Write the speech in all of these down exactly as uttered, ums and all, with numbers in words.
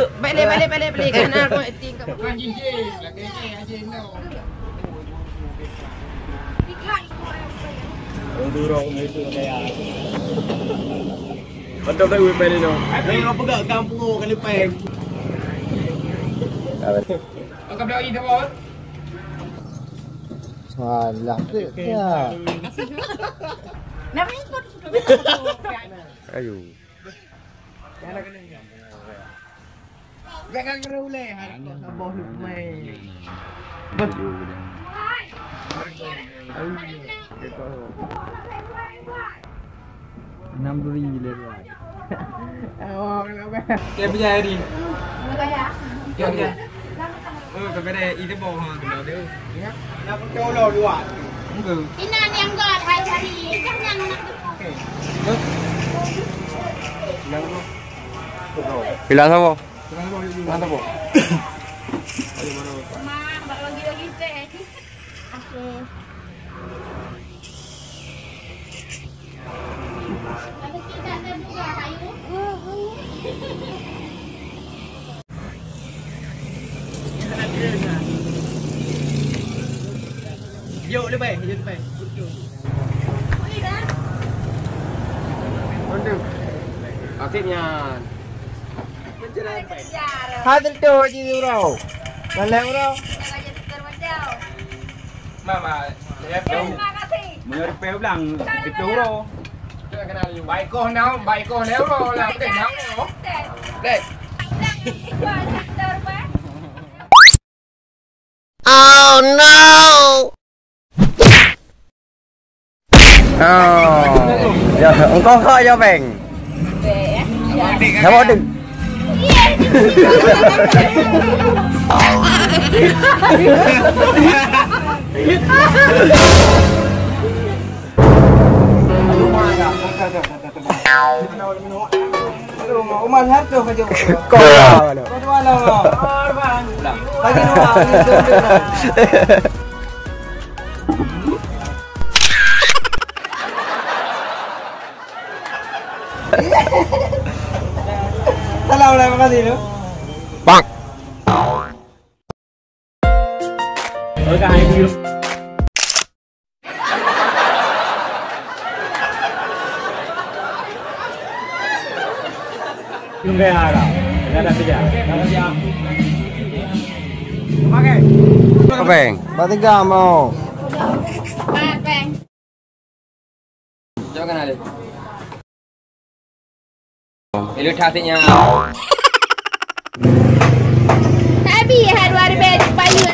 Yuk, balik, balik, balik, balik. Kan aku acting kat bawah. Betul tak, Wei Pen ni, no? Wei, apa gak kampung kali Pen? Kau beli itu, Bos? Salah tu. Ya. Namanya pun. Ayo. Jangan kena uleh, harus sabar hikmah. Betul. Enam duri le ruai. Oh, kenapa? Kaya biaya hari. Kaya biaya. Oh, kebere itu boh ha, kenal dia. Ya. Kenapa kau lo dua? Enggak. Ina yang god hai hari. Jangan nak. Bilang apa? Bilang apa? Bilang apa? Ayo mana? Ma, bak lagi-lagi teh. Oke. Yuk, lebai, yuk, lebai. Akhirnya. Hasil tu, Haji Zuro. Dalam Zuro. Mama, ya, Terima kasih. Meunyoe ripéh ulang, pitu uroe. Baik koh nau, baik koh lé uroe, lah, teh nau nyoe. Dek. Oh no! Oh. Ya, engkau kau aja, Peng. Sama tu. Kau lah. Bagi dua. Salam lah, makasih tu. Bang. Apa yang? Batiga mau. Jangan ada. Ilu that nyan. Tabi ha dua ribèe payu.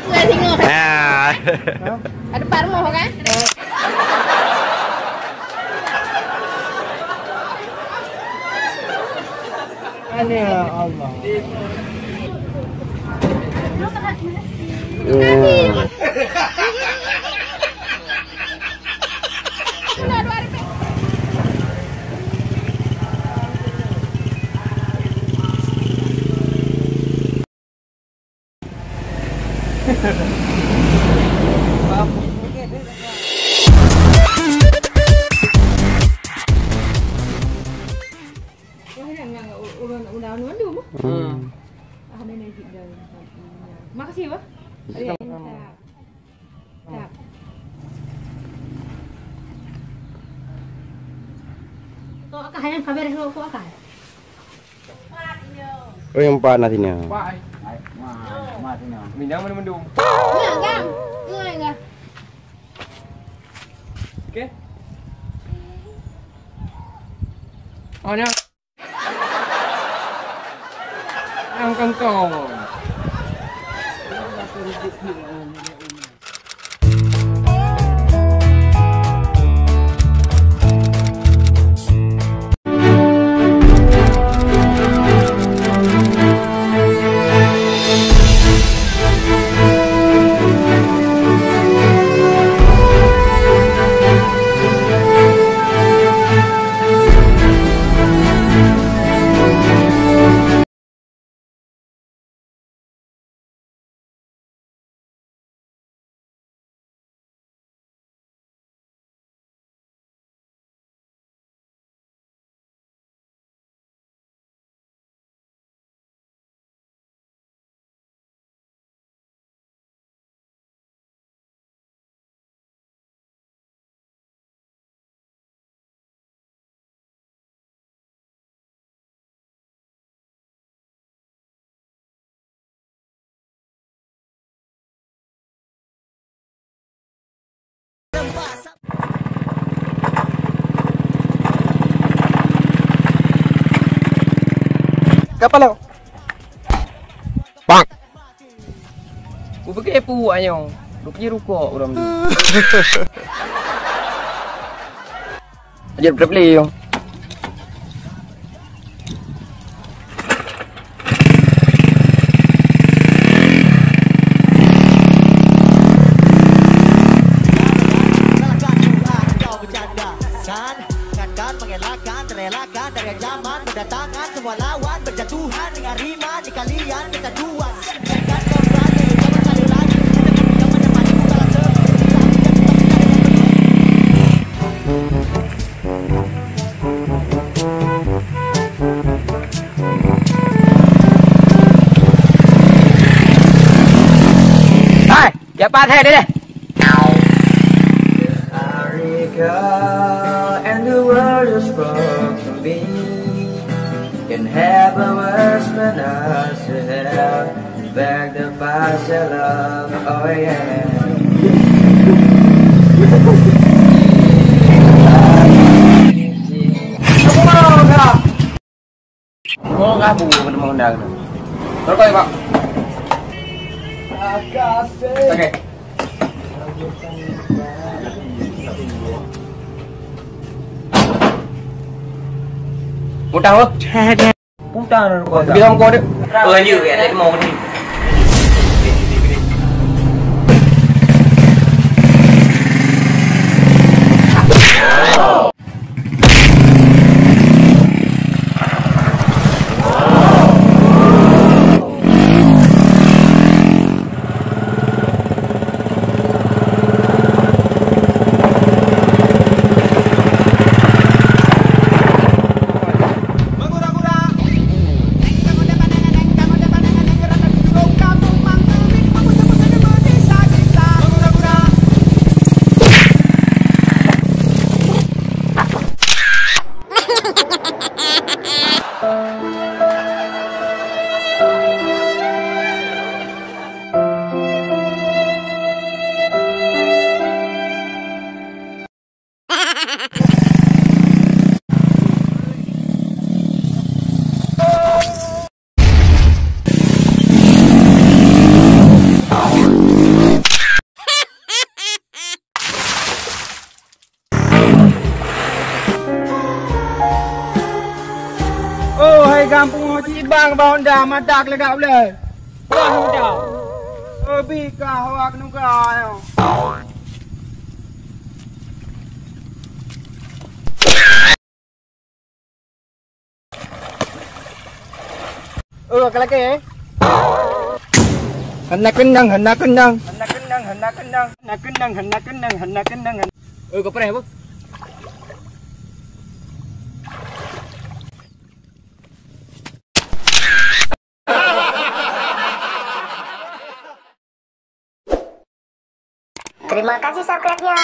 Sudah singoh. Ah. Ada parmoh kan? Ya Allah. Hmm. Makasih, Pak. Kok akah yang kabar kok akah? Oh, yang empat nantinya. Minang mana mendung? Enggak, Kang. Enggak, enggak. Oke. Oh, no. Yang kentong. Kapalo. Bang. Kupike peue nyoe, rupanya rukok urang tu. Aja trap lé. Kan, kan, kan, mengelakkan, terelakkan dari ancaman, berdatangan semua lawan, berjatuhan dengan rima di kalian kita dua. Biarkan kau berani, jangan cari lagi. Kita punya zaman yang paling mudah, langsung. Hai, siapa saya ni? America and the world is broken me. Can have a worse than us to have. Back the parcel of, oh yeah. Oh, kah bu, kena undang tu. Rokok ya, Pak? Oke. Utang, Pak? Utang, Pak. Bilang kau dek. Lanjut ya, tak mau ni. Oh, hai gampông Haji Bang, bah honda mata kelegak uleh. Wah, honda. Lebih kah awak nuka, ayo. Oh, ka lakèe, eh? Hana keunang, hana keunang. Hana keunang, hana keunang. Hana keunang, hana keunang, hana keunang. Oh, ka preh, Bu. Terima kasih subscribe-nya.